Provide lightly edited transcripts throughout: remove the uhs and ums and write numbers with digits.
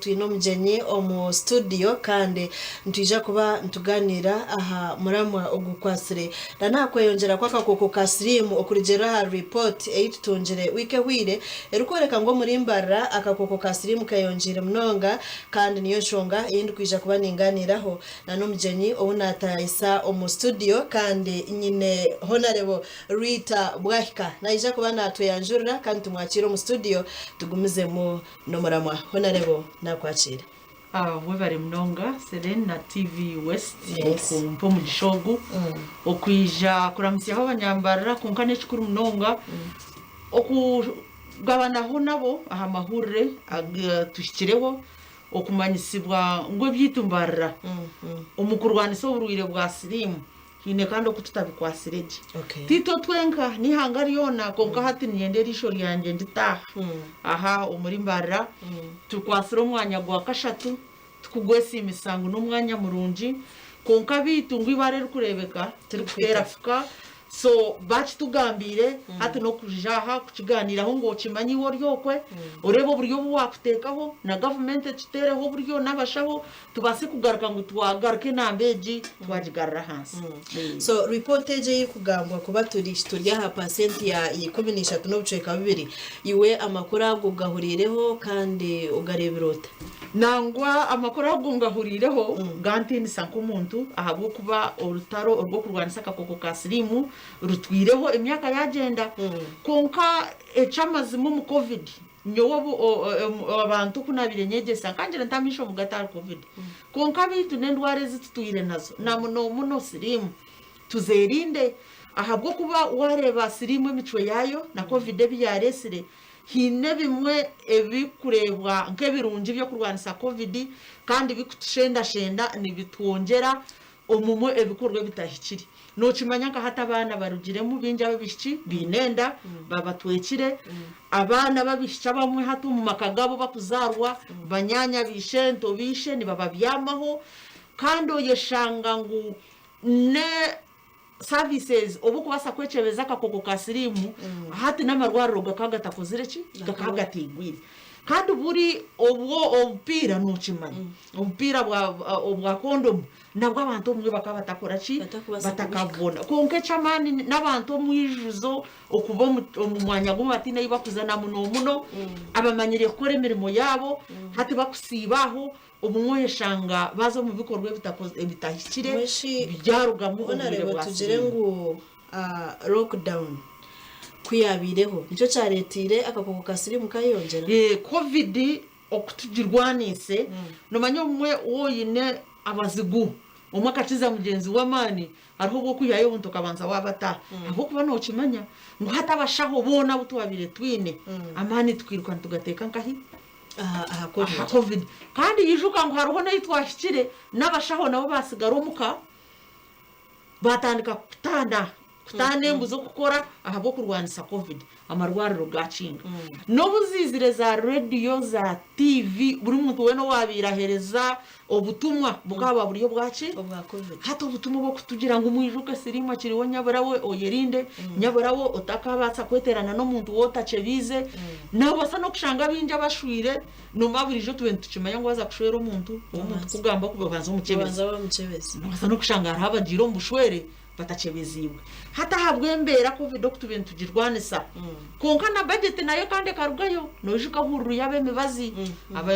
twine omugyenyi omu studio kandi nitwija kuba nitugaaniira aha muramwa ogukwatsire na n'aha kweyongyera kw'akakooko ka siriimu okurugiirira aha ripooti ei tutungire wiiki ehweire erikworeka ngu omuri Mbarara akakooko ka siriimu keyongyeire munonga kandi niyo nshonga ei ndikwija kuba ningaaniiraho na n'omugyenyi ou naataayisa omu studio kandi nyine Honarebo Rita Bwahika naija kuba naatweyanjurira kandi tumwakiire omu studio tugumizemu n'omuramwa. Honarebo naakwakiira. Webare munonga Selen na TV West okumpa omugisha ogu okwija kuramutsyaho abanyambarara kwonka n'ekikuru munonga okugabanaho nabo aha mahurire agatuhikireho okumanyisibwa ngu ebyaitu mbarara omu kurwanisa oburwaire bwa siriimu Haine kandi oku tutabikwatsire gye. Titwe twenka, n'eihanga ryona, kwonka hati niinyenda eriisho ryangye ndite aha, aha omuri Mbarara. Tukwatsire omwanya gwa kashatu, tikugwesiimisa ngu n'omwanya murungi, kwonka beitu ngu eibare erikureebeka tirikuteera fuka. So baakitugambiire, hati n'okwija aha kukigaaniiraho ngu okimanye iwe ori okwe, oreebe oburyo obu waakuteekaho, na gavumenti ekiteereho oburyo n'abashaho, Tubaase kugaruka ngu twagaruka enamba egi twagigarura ahansi. So report egi eyikugambwa kuba turi turi aha pasenti ya 13.2 iwe amakuru ago ogahuriireho kandi ogareebire ota? Nangwa amakuru ago ngahuriireho gantiinisa nk'omuntu ahabw'okuba orutaro orw'okurwanisa akakooko ka siriimu rutwireho emyaka yagyenda kwonka eky'amazima omu covid Nyowe obu abantu ku naabaire nyegyesa nkangira nti amaisho mugate ahari Covid. Kwonka beitu n'endwara ezi tutwire nazo na muno muno siriimu tuzerinde ahabw'okuba waareeba siriimu emicwe yaayo na Covid ebi yaareetsire, haine ebimwe ebirikureebwa nk'ebirungi by'okurwanisa Covid kandi bikutushendashenda nibitwongyera Omumwe ebikorwa ebitahikire. Nokimanya nka hati abaana barugiremu baingi ab'abaishiki baine enda babatwekire, abaana b'abaishiki abamwe hati omu maka gaabo bakuzaarwa banyaanya baishento baishe nibababyamaho kandi oyeshanga ngu ne services obu okubaasa kwekyebeza akakooko ka siriimu hati n'amarwariro gakaba gatakozire ki? Gakaba gataigwire. Kandi buri obwo obupiira nokimanya Obupiira obwa kondomu nabwo abantu obumwe bakaba batakora ki? Batakabubona. Kwonka eky'amaani n'abantu omwijuzo okuba omu mwanya gumwe bataine ahu bakuza na muno muno abamanyiriire kukora emirimo yaabo hati bakusiiba aho obumwe oyeshanga baaza omu bikorwa ebitahikire byarugamu obwire bwa Tugire ngu lockdown ku yaabaireho nikyo kyareeteire akakooko ka siriimu kayeyongyera? Covid Oku tugirwaniise, Noomanya obumwe waaba oine abazigu, omwe akakiza mugyenzi we amaani, hariho obu orikwihayo obuntu okabanza waabata ahabw'okuba nookimanya ngu hati abashaho boona abu twabaire twine, amaani tukairuka nitugateeka nkahi? Aha Aha Covid. Kandi ijuka ngu hariho n'ei twahikire n'abashaho nabo baatsigara omuka baatandika kutaana. Kutaana embu z'okukora ahabw'okurwanisa Covid, amarwariro gaakinga. N'obu ziizire za rediyo, za tiivi, buri muntu weena owaabaire aheereza obutumwa bukaba buri obwaki? Hati obutumwa obw'okutugira ngu mwijuke siriimu akiriho nyabura we oyerinde, nyabura we otakaabaasa kweteerana n'omuntu ou otakyebiize. Noobaasa n'okushanga abaingi abashwire noomanya buriijo tubaire nitukimanya ngu waaza kushwera omuntu, omuntu kugamba obanza omukyebeze. Noobaasa n'okushanga hariho abagiire omu bushwere batakyebeziibwe. Hati ahabw'embeera Covid oku tubaire nitugirwanisa, kwonka na bajeti nayo kandi ekarugayo, noijuka hururu y'ab'emibazi,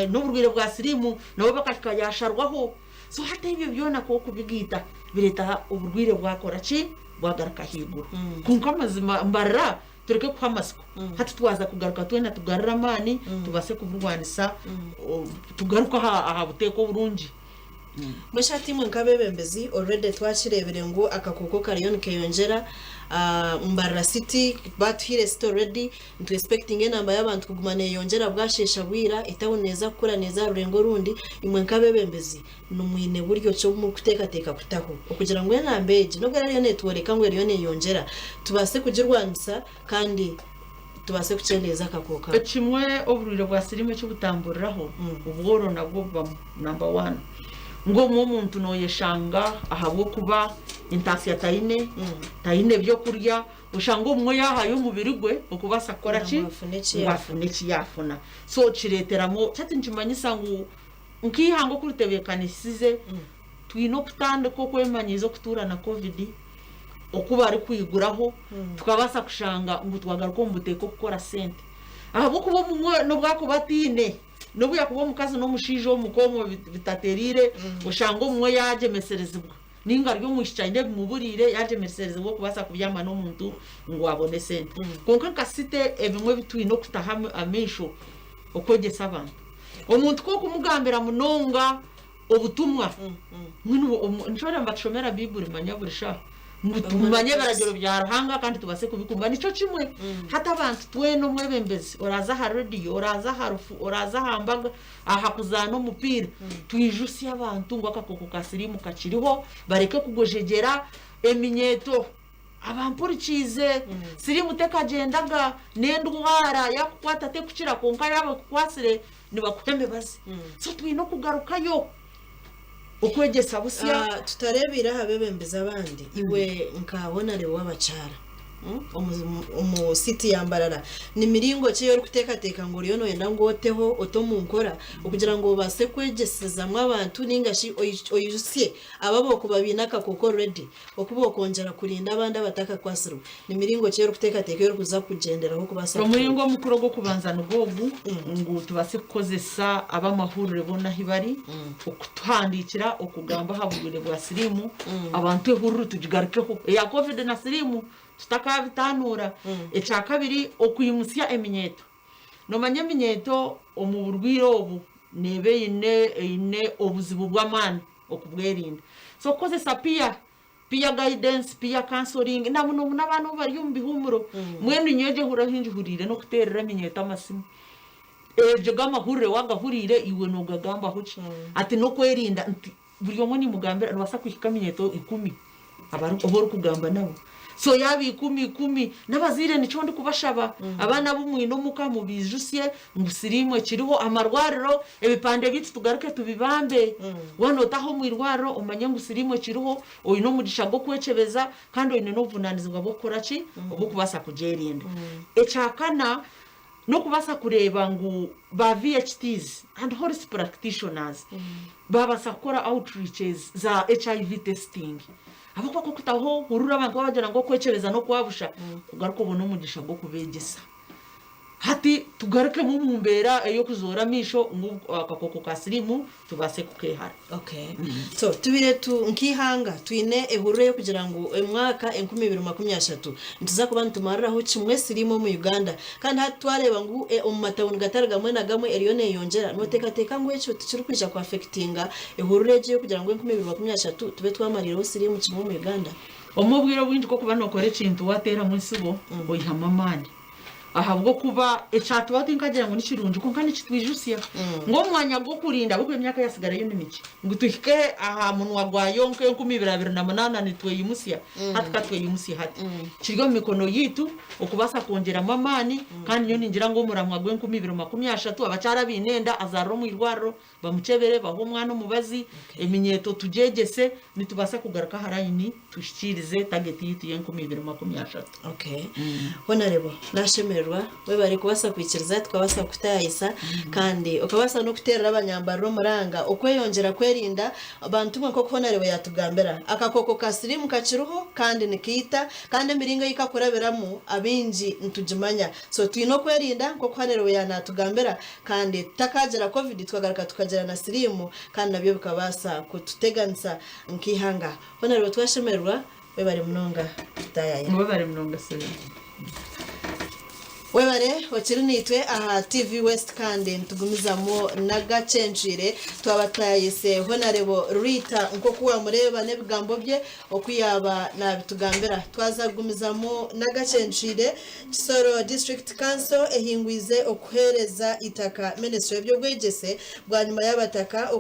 n'oburwaire bwa siriimu nabo bakahika yaasharwaho. So hati ebyo byona ku orikubigaita bireeta oburwaire bwakora ki? Bwagaruka ahaiguru. Kwonka amazima mbarira tureke kuhwa amatsiko. Hati twaza kugaruka twena tugarure amaani tubaase kuburwanisa tugaruke aha buteeka oburungi. Mbwenu hati imwe nk'abeebembezi already twakireebire ngu akakooko kariyo nikeyongyera Mbarara city batuhaire city already nitu expectinga enamba y'abantu kuguma neyeyongyera bwasheesha bwira etawuni neeza kukura neeza aha rurengo orundi imwe nk'abeebembezi nimwine buryo ki obu murikuteekateeka kutaho okugira ngu enamba egi n'obu eriyo networeka ngu eriyo neyeyongyera tubaase kugirwanisa kandi tubaase kukyendeeza akakooko ako. Kimwe oburwaire bwa siriimu eki butamburiraho, obworo nabwo bubamu namba waani. Ngu obumwe omuntu noyeshanga ahabw'okuba entaasya taine, taine by'okurya, oshanga obumwe yaahayo omubiri gwe okubaasa kukora ki? Ngu afune eki Ngu yaafuna. afune eki yaafuna. So kireeteramu, kyati nikimanyisa ngu nk'eihanga oku ritebeekanisize, twine okutandika okwemanyiiza okutuura na Covid, oku barikwiguraho, tukabaasa kushanga ngu twagaruka omu buteeka okukora sente. Ahabw'okuba obumwe n'obu akuba ataine, N'obu yaakuba omukazi n'omushaija omu ka omwe bitatereire, oshanga omwe yaagyemeserezibwa nainga ari omwishiki aine ebimuburiire yaagyemeserezibwa okubaasa kubyama n'omuntu ngu abone esente. Kwonka nka site ebimwe ebi twine okutaho amaisho okwegyesa abantu. Omuntu ku okumugambira munonga obutumwa mbwenu nikyo bariyo nibatushomera Baiburi manya buri shaaha ngu tumanye ebiragiro bya Ruhanga kandi tubaase kubikuma. Nikyo kimwe hati abantu twena omwebembezi oraaze aha rediyo, oraaze aha rufu, oraaze aha mbaga, aha kuzaana omupiira, twijutsye abantu ngu akakooko ka siriimu kakiriho bareke kugojegyera eminyeeto. Abampurikiize, siriimu tekagyendaga, n'endwara yaakukwata tekukira kwonka yaaba ekukwatsire nibakuha emibazi. So twine okugarukayo okwegyesa busya. Tutareebeire aha beebembezi abandi, iwe nka Honarebo w'abakyara omu city ya Mbarara, ni miringo ki ei orikuteekateeka ngu oriyo nooyenda ngu oteho ote omu nkora okugira ngu obaase kwegyesezamu abantu nainga shi oijutsye abo abarikuba baine akakooko already Oku bookwongyera kurinda abandi abatakakwatsirwe, ni miringo ki ei orikuteekateeka ei orikuza kugyenderaho kubaasa kukora Omuringo ekyo? omukuru ogw'okubanza nigwo ogu, ngu tubaase kukozesa ab'amahurire boona ahu bari, okutuhandiikira, okugamba aha burwaire bwa siriimu, abantu ehururu tugigarukeho, eya Covid na siriimu tutakaabitaanuura. Ekyakabiri, okwimutsya eminyeeto. Noomanya eminyeeto omu burwaire obu neeba eine eine obuzibu bw'amaani. Okubwerinda. So okukozesa peer, peer guidance, peer counseling na muno muno abaana obu bari omu bihuumuro. Mbwenu nyowe egyo ehururu ahu ngihuriire n'okuteerera eminyeeto amasimu. Egyo g'amahurire waagahuriire iwe noogagambaho ki? Ati n'okwerinda nti buri omwe nimugambira noobaasa kuhika eminyeeto ikumi abari abu orikugamba nabo. So yaaba ikumi ikumi, n'abazaire nikyo ndikubashaba, abaana abu mwine omuka mubaijusye ngu siriimu ekiriho, amarwariro ebipande byaitu tugaruke tubibambe. Waaba nootaaha omu irwariro omanye ngu siriimu ekiriho, oine omugisha gw'okwekyebeza kandi oine n'obuvunaanizibwa bw'okukora ki? Obw'okubaasa kugyerinda. Ekyakana, n'okubaasa kureeba ngu ba VHTs and Health Practitioners baabaasa kukora outreaches za HIV testing. Ahabw'okuba ku okutaho hururu abantu babagira ngu okwekyebeza n'okwabusha, ogaruke obone omugisha gw'okubeegyesa. Hati tugarukemu omu mbeera ey'okuzoora amaisho ngu akakooko ka siriimu tubaase kukeehara. Okay. So tubaire tu nk'eihanga twine ehururu ey'okugira ngu emwaka 2030 nituza kuba nitumariraho kimwe siriimu omu Uganda. Kandi hati twareeba ngu e, omu matawuni gatari gamwe na gamwe eriyo neeyongyera. Nooteekateeka ngu ekyo tikirikwija ku affectinga ehururu egyo ey'okugira ngu 2030 tube twamariireho siriimu kimwe omu Uganda? Omu obwire obwingi ku orikuba nookora ekintu waateeramu entsibo, oihamu amaani. Ahabw'okuba ekyatubaho tinkagira ngu ni kirungi kwonka nikitwijutsya ngu omu mwanya gw'okurinda ahabw'okuba emyaka eyatsigarayo ni mikye ngu tuhike aha munwa gwayo nk'enkumi ibiri abiri na munaana nitweyimutsya hati ka tweyimutsye hati. Kiri omu mikono yaitu okubaasa kwongyeramu amaani kandi nyowe ningira ngu omuramwa gw'enkumi ibiri makumi ashatu abakyara abaine enda azaarire omu irwariro bamukyebere bahe omwana omubazi, eminyeeto tugyegyese nitubaasa kugaruka aha layini tuhikiirize tageti yaitu y'enkumi ibiri makumi ashatu. Okay. Honarebo, nashemererwa webare kubaasa kwikiriza tukabaasa kukutaayisa kandi okabaasa n'okuteerera abanyambarira omuranga okweyongyera kwerinda bantu mwe nk'oku Honarebo yaatugambira. Akakooko ka siriimu kakiriho kandi nikaita kandi emiringo ei kakurabiramu abaingi nitugimanya. So twine okwerinda nk'oku Honarebo yaanaatugambira Kandi tutakagira Covid tukagaruka tukagira na siriimu kandi nabyo bikabaasa kututeganisa nk'eihanga. Hoona reeba twashemererwa, webare munonga kutaayaaya. Webare munonga Sylvia. Webare okiri naitwe aha TV West kandi nitugumizamu n'agacencwire. Twaba tutaayaayise Honarebo Rita nk'oku wamureeba n'ebigambo bye oku yaaba naabitugambira. Twaza kugumizamu n'agacencwire. Kisoro District Council ehingwize okuheereza eitaka Minisitule y'eby'obwegyese bwanyima y'abataka.